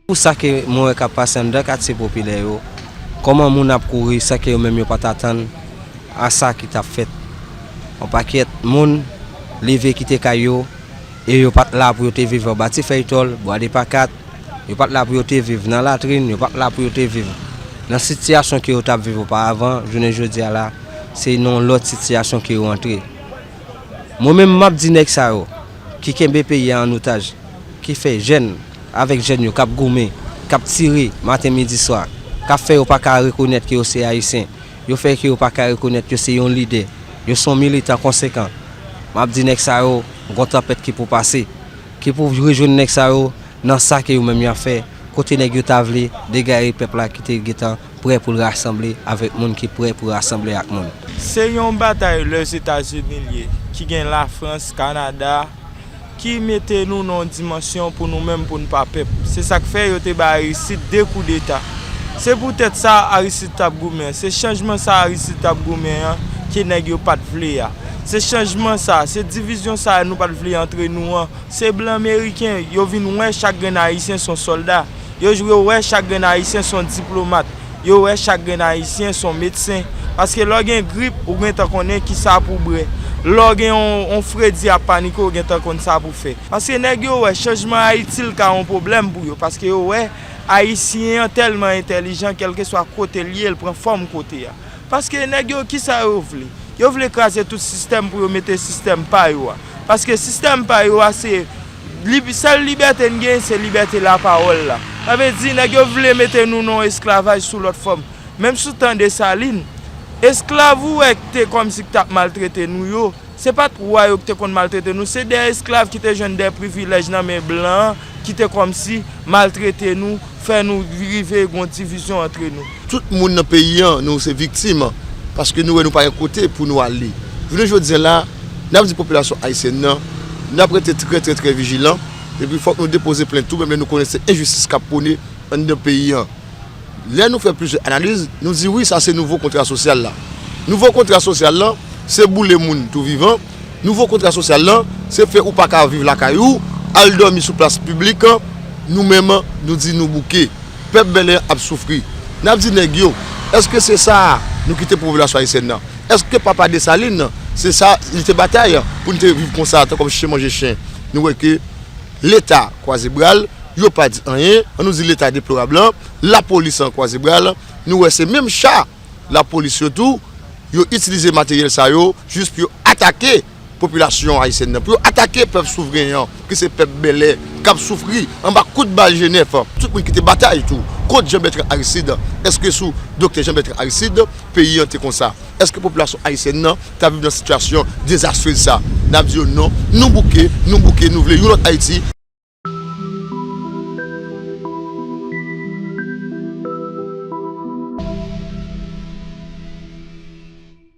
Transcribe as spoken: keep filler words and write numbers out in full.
Pou sa ke mwen wè k ap pase anndan katye popilè yo, kòman moun ap kouri san ke yo menm yo pa t atann a sa ki t ap fèt? Yon pakèt moun leve kite kay yo, e yo pa t la pou yo te viv anba ti fèy tòl, bwa de pakat, yo pa t la pou yo te viv nan latrin, yo pa t la pou yo te viv nan sitiyasyon ke yo t ap viv oparavan, jounen jodi a la, se nan yon lòt sitiyasyon ke yo antre. Mwen menm, m ap di nèg sa yo ki kenbe peyi a an otaj, ki fè jèn avèk jèn yo k ap goumen, k ap tire maten, midi, swa, k ap fè yo pa ka rekonèt ke yo se Ayisyen, yo fè ke yo pa ka rekonèt yo se yon lidè, yo se yon militan konsekan. M ap di nèg sa yo, gon tanpèt ki pou pase, ki pou rejwenn nèg sa yo nan sa ke yo menm y ap fè, kote nèg yo ta vle degare pèp la ki te gentan prè pou l rasanble avèk moun ki prè pou rasanble ak moun. Se yon batay Lèzetazini l ye, ki gen Lafrans, Kanada, ki mete nou nan yon dimansyon pou nou menm, pou n pa pèp. Se sa k fè yo te bay Aristid de koudeta. Se poutèt sa Aristid t ap goumen an. Se chanjman sa Aristid t ap goumen an ke nèg yo pa t vle a. Se chanjman sa, se divizyon sa nou pa t vle antre nou an. Se blan meriken, yo vin wè chak grenn Ayisyen se yon sòlda. Yo, yo wè chak grenn Ayisyen se yon diplomat. Yo wè chak grenn Ayisyen se yon medsen. Paske lè w gen grip, ou gentan konnen ki sa pou w bwè. Lè w gen yon, yon fredi ap panike, ou gentan konn sa pou w fè. Paske nèg yo wè chanjman Ayiti l ka yon pwoblèm pou yo. Paske yo wè Ayisyen an tèlman entèlijan, kèlkeswa kote l ye, l pran fòm kote a. Paske nèg yo, ki sa yo vle? Yo vle kraze tout sistèm pou yo mete sistèm pa yo a. Paske sistèm pa yo a, se lib-, sèl libète n gen, se libète lapawòl la. Sa vle di, nèg yo vle mete nou nan yon esklavaj sou lòt fòm. Menm sou tan Desalin, esklav ou wè ki te kòmsi ki t ap maltrete nou yo, se pa t wa yo ki te konn maltrete nou, se de esklav ki te jwenn de privilèj nan men blan an, ki te kòmsi maltrete nou, fè nou rive gon divizyon antre nou. Tout moun nan peyi an, nou se viktim, paske nou wè nou pa gen kote pou nou ale. Jounen jodi a la, n ap di popilasyon ayisyèn nan, n ap rete trè, trè, trè vijilan, epi fòk nou depoze plent tou, menm lè nou konnen se enjistis k ap pwone anndan peyi an. Lè nou fè plizyè analiz, nou di wi, sa se nouvo kontra sosyal la. Nouvo kontra sosyal la, se boule moun tou vivan. Nouvo kontra sosyal la, se fè ou pa ka viv lakay ou, al dòmi sou plas piblik. Nou menm, nou di nou bouke. Pèp bèlè ap soufri. N ap di nèg yo, èske se sa nou kite popilasyon ayisyèn nan? Èske papa Desalin, se sa li te batay pou n te viv konsa, tankou chen manje chen? Nou wè ke Leta kwaze bra l, yo pa di anyen. An nou di Leta deplorab lan, lapolis an kwaze bra l. Nou wè se menm cha lapolis yo tou, yo itilize materyèl sa yo jis pou yo atake popilasyon ayisyèn nan, pou yo atake pèp souvren an, ki se pèp bèlè, k ap soufri anba kout bal G nèf. Tout moun ki te batay tou kont Jean Bertrand Aristide, èske sou doktè Jean Bertrand Aristide, peyi an te konsa? Èske popilasyon ayisyèn nan t ap viv nan sitiyasyon dezastrez sa? N ap di yo non, nou bouke, nou bouke, nou vle yon lòt Ayiti.